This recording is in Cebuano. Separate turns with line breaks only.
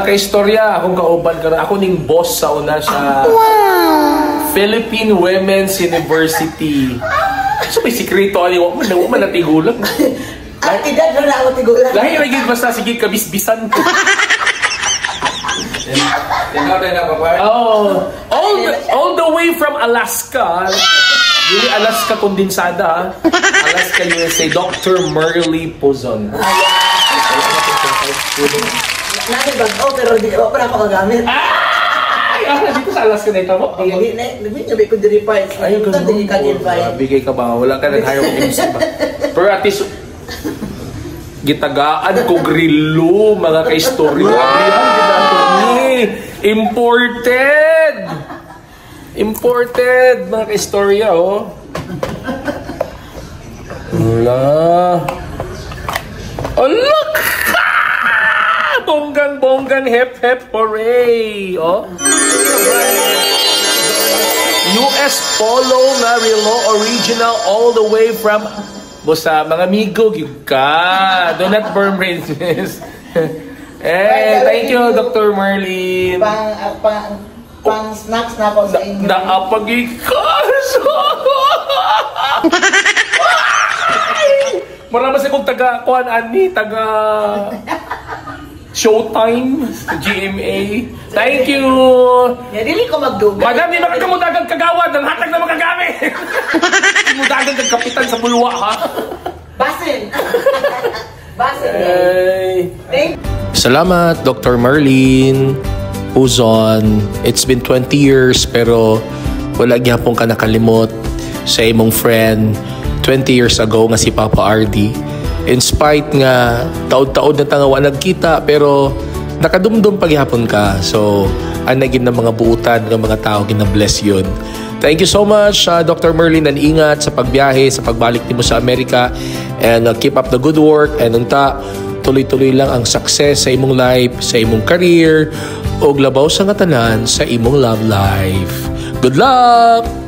Kaistorya, akong kauban karon, ako ning boss sa una sa Philippine Women's University. So may sikreto ani, wa man natigulang.
Ang edad na ako tigulang.
Lahi ra gyud, basta sige kabisbisan ko.
Ikaw din na papa.
Oh, all the way from Alaska. Dili Alaska kondensada, ha? Alaska, USA, Dr. Merly Puzon.
Nani bag oh, pero di wa pa ako magamit.
Ay, dito sa Alaska na ito mo?
Dili na, nagminyo ko diri pa.
Ay, ganun.
Dili ka invite.
Grabe kay ka ba? Wala ka nag-hire og MC ba? Pero at least, gitagaan ko grilo, mga ka-istorya. Abrihan gid nato ni. Imported! Imported, mga ka-istorya, oh. Wala. Oh, look! Bonggang bonggang hep hep hooray! Oh. US Polo nga relo, original, all the way from. Basta mga amigo gyud ka. Do not burn bridges. Eh, thank you, Dr. Merlin.
Pang snacks na ako sa inyo.
Naapagikas. Marami sa kong taga kuan ani, taga Showtime, GMA. Thank you.
Ya, dili ko magdugay.
Madam, di makakamudagang kagawad. Ang hatag na makagamit. Mudagang kag kapitan sa bulwa, ha?
Basin. Basin.
Ay.
Thank
Salamat, Dr. Merlin Puzon. It's been 20 years pero wala gyapon ka nakalimot sa imong friend 20 years ago nga si Papa RD. In spite nga taod-taod na tanga wa nagkita, pero nakadumdum paghapon ka. So, ana gid ng mga buutan ng mga tao, gina-bless yun. Thank you so much, Dr. Merlin, and ingat sa pagbiyahe, sa pagbalik nimo sa Amerika, and keep up the good work, and unta, tuloy-tuloy lang ang success sa imong life, sa imong career, ug labaw sa nga tanan sa imong love life. Good luck!